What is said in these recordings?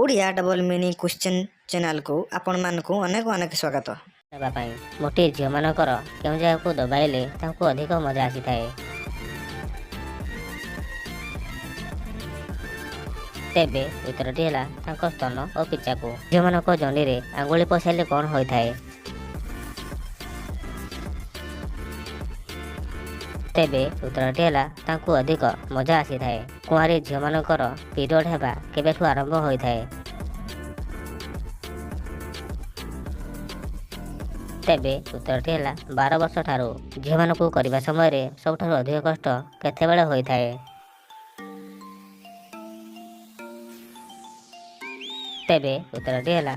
Odia double meaning question ଚ୍ୟାନେଲକୁ ଆପଣମାନଙ୍କୁ ଅନେକ ଅନେକ ସ୍ୱାଗତ। ହେବା ପାଇଁ ମୋଟି ଝିଅମାନଙ୍କର କେଉଁ ଜାଗାକୁ ଦବାଇଲେ ତାଙ୍କୁ ଅଧିକ ମଜା ଆସିଥାଏ? ତେବେ ଉତ୍ତରଟି ହେଲା ତାଙ୍କ ସ୍ତନ ଓ ପିଚାକୁ। ଝିଅମାନଙ୍କ ଯୋନିରେ ଆଙ୍ଗୁଳି ପଶାଇଲେ କ'ଣ ହୋଇଥାଏ? ତେବେ ଉତ୍ତରଟି ହେଲା ତାଙ୍କୁ ଅଧିକ ମଜା ଆସିଥାଏ। କୁଆଁରୀ ଝିଅମାନଙ୍କର ପିରିୟଡ଼ ହେବା କେବେଠୁ ଆରମ୍ଭ ହୋଇଥାଏ? ତେବେ ଉତ୍ତରଟି ହେଲା 12 ବର୍ଷ ଠାରୁ। ଝିଅମାନଙ୍କୁ କରିବା ସମୟରେ ସବୁଠାରୁ ଅଧିକ କଷ୍ଟ କେତେବେଳେ ହୋଇଥାଏ? ତେବେ ଉତ୍ତରଟି ହେଲା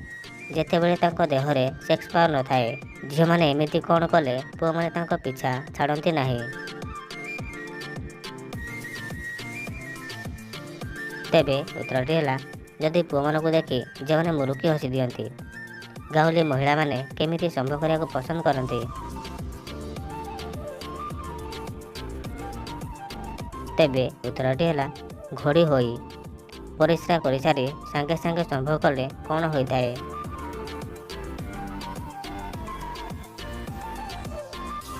ଯେତେବେଳେ ତାଙ୍କ ଦେହରେ ସେକ୍ସ ପାୱାର ନଥାଏ। ଝିଅମାନେ ଏମିତି କ'ଣ କଲେ ପୁଅମାନେ ତାଙ୍କ ପିଛା ଛାଡ଼ନ୍ତି ନାହିଁ? ତେବେ ଉତ୍ତରଟି ହେଲା ଯଦି ପୁଅମାନଙ୍କୁ ଦେଖି ଝିଅମାନେ ମୁରୁକି ହସି ଦିଅନ୍ତି। ଗାଉଁଲି ମହିଳାମାନେ କେମିତି ସମ୍ଭୋଗ କରିବାକୁ ପସନ୍ଦ କରନ୍ତି? ତେବେ ଉତ୍ତରଟି ହେଲା ଘୋଡ଼ି ହୋଇ। ପରିସ୍ରା କରିସାରି ସାଙ୍ଗେ ସାଙ୍ଗେ ସମ୍ଭୋଗ କଲେ କ'ଣ ହୋଇଥାଏ?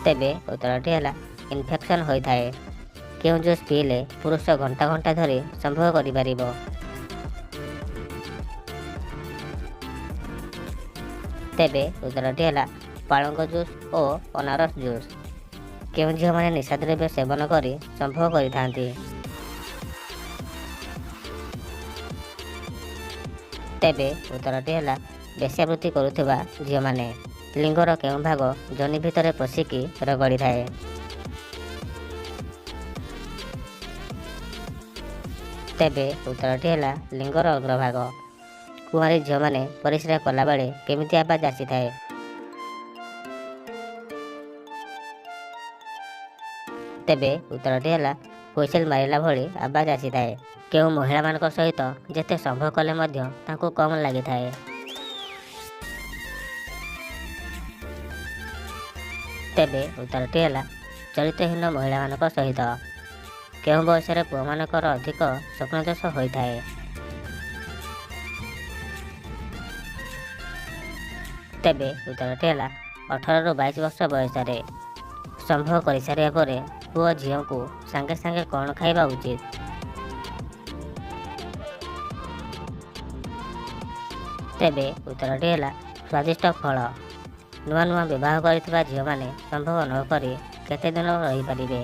ତେବେ ଉତ୍ତରଟି ହେଲା ଇନଫେକ୍ସନ୍ ହୋଇଥାଏ। କେଉଁ ଜୁସ୍ ପିଇଲେ ପୁରୁଷ ଘଣ୍ଟା ଘଣ୍ଟା ଧରି ସମ୍ଭୋଗ କରିପାରିବ? ତେବେ ଉତ୍ତରଟି ହେଲା ପାଳଙ୍ଗ ଜୁସ୍ ଓ ଅନାରସ ଜୁସ୍। କେଉଁ ଝିଅମାନେ ନିଶାଦ୍ରବ୍ୟ ସେବନ କରି ସମ୍ଭୋଗ କରିଥାନ୍ତି? ତେବେ ଉତ୍ତରଟି ହେଲା ବେଶ୍ୟାବୃତ୍ତି କରୁଥିବା ଝିଅମାନେ। ଲିଙ୍ଗର କେଉଁ ଭାଗ ଯୋନି ଭିତରେ ପଶିକି ରଗଡ଼ିଥାଏ? ତେବେ ଉତ୍ତରଟି ହେଲା ଲିଙ୍ଗର ଅଗ୍ରଭାଗ। କୁଆଁରୀ ଝିଅମାନେ ପରିସ୍ରା କଲାବେଳେ କେମିତି ଆବାଜ ଆସିଥାଏ? ତେବେ ଉତ୍ତରଟି ହେଲା ହୁଇସିଲ୍ ମାରିଲା ଭଳି ଆବାଜ ଆସିଥାଏ। କେଉଁ ମହିଳାମାନଙ୍କ ସହିତ ଯେତେ ସମ୍ଭୋଗ କଲେ ମଧ୍ୟ ତାଙ୍କୁ କମ୍ ଲାଗିଥାଏ? ତେବେ ଉତ୍ତରଟି ହେଲା ଚରିତ୍ରହୀନ ମହିଳାମାନଙ୍କ ସହିତ। କେଉଁ ବୟସରେ ପୁଅମାନଙ୍କର ଅଧିକ ସ୍ୱପ୍ନଦୋଷ ହୋଇଥାଏ? ତେବେ ଉତ୍ତରଟି ହେଲା 18ରୁ 22 ବର୍ଷ ବୟସରେ। ସମ୍ଭୋଗ କରିସାରିବା ପରେ ପୁଅ ଝିଅଙ୍କୁ ସାଙ୍ଗେ ସାଙ୍ଗେ କ'ଣ ଖାଇବା ଉଚିତ? ତେବେ ଉତ୍ତରଟି ହେଲା ସ୍ୱାଦିଷ୍ଟ ଫଳ। ନୂଆ ନୂଆ ବିବାହ କରିଥିବା ଝିଅମାନେ ସମ୍ଭୋଗ ନ କରି କେତେ ଦିନ ରହିପାରିବେ?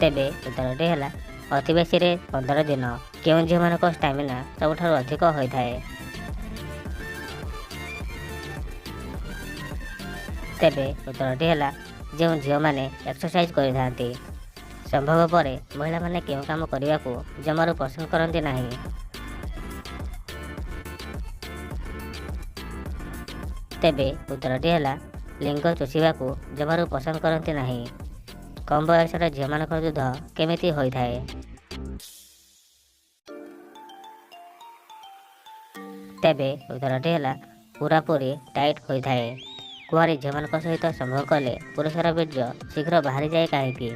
ତେବେ ଉତ୍ତରଟି ହେଲା ଅତି ବେଶୀରେ 15 ଦିନ। କେଉଁ ଝିଅମାନଙ୍କ ଷ୍ଟାମିନା ସବୁଠାରୁ ଅଧିକ ହୋଇଥାଏ? ତେବେ ଉତ୍ତରଟି ହେଲା ଯେଉଁ ଝିଅମାନେ ଏକ୍ସରସାଇଜ କରିଥାନ୍ତି। ସମ୍ଭୋଗ ପରେ ମହିଳାମାନେ କେଉଁ କାମ କରିବାକୁ ଜମାରୁ ପସନ୍ଦ କରନ୍ତି ନାହିଁ? ତେବେ ଉତ୍ତରଟି ହେଲା ଲିଙ୍ଗ ଚୋଷିବାକୁ ଜମାରୁ ପସନ୍ଦ କରନ୍ତି ନାହିଁ। କମ୍ ବୟସର ଝିଅମାନଙ୍କର ଦୁଧ କେମିତି ହୋଇଥାଏ? ତେବେ ଉତ୍ତରଟି ହେଲା ପୁରାପୁରି ଟାଇଟ୍ ହୋଇଥାଏ। କୁଆଁରୀ ଝିଅମାନଙ୍କ ସହିତ ସମ୍ଭୋଗ କଲେ ପୁରୁଷର ବୀର୍ଯ୍ୟ ଶୀଘ୍ର ବାହାରିଯାଏ କାହିଁକି?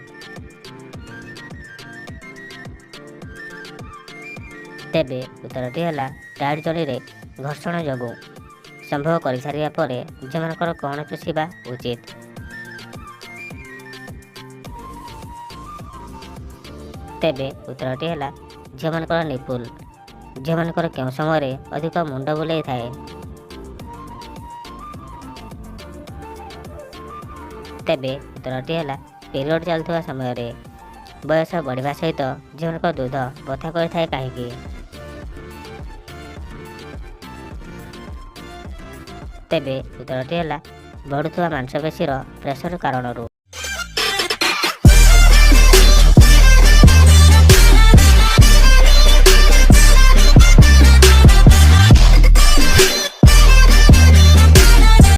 ତେବେ ଉତ୍ତରଟି ହେଲା ଟାଇଟ୍ ଯୋନିରେ ଘର୍ଷଣ ଯୋଗୁଁ। ସମ୍ଭୋଗ କରିସାରିବା ପରେ ଝିଅମାନଙ୍କର କ'ଣ ଚୋଷିବା ଉଚିତ? ତେବେ ଉତ୍ତରଟି ହେଲା ଝିଅମାନଙ୍କର ନିପୁଲ। ଝିଅମାନଙ୍କର କେଉଁ ସମୟରେ ଅଧିକ ମୁଣ୍ଡ ବୁଲେଇଥାଏ? ତେବେ ଉତ୍ତରଟି ହେଲା ପିରିୟଡ଼ ଚାଲୁଥିବା ସମୟରେ। ବୟସ ବଢ଼ିବା ସହିତ ଝିଅମାନଙ୍କ ଦୁଧ ବଥା କରିଥାଏ କାହିଁକି? ତେବେ ଉତ୍ତରଟି ହେଲା ବଢ଼ୁଥିବା ମାଂସପେଶୀର ପ୍ରେସର କାରଣରୁ।